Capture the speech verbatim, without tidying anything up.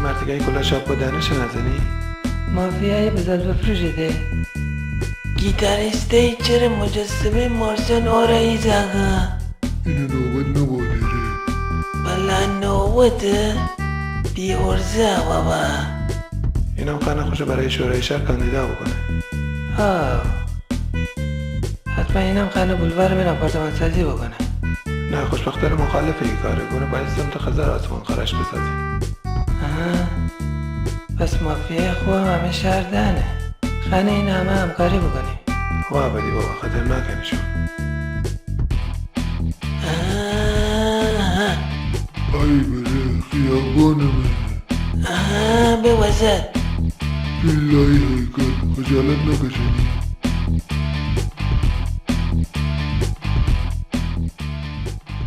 مرتیکای کلا شاپ و دانش نزنی؟ مافیای بزل بفروشه ده. گیتاریستای چره مجسمه مارسن آرایی زاغا؟ اینه نوبت نبو دره. بلا نوبت بی ارزه بابا. اینم خانه خوشه برای شورای شهر کاندیدا بکنه. ها. حتما اینم خانه بولوار من آپارتمان سازی بکنه. نه، خوشبختانه مخالف ای کاره. گونه باید سمت خزر آسمان خراش بسازیم. آها. پس مافیای خوبم همه شهر دانه. خانه این همه همکاری بکنی. وا بدی بابا، خطرناکه نشون. آها. آی بره، خیابان منه. آها، به وزد. بیلایی هیکل، خجالت نکشنی؟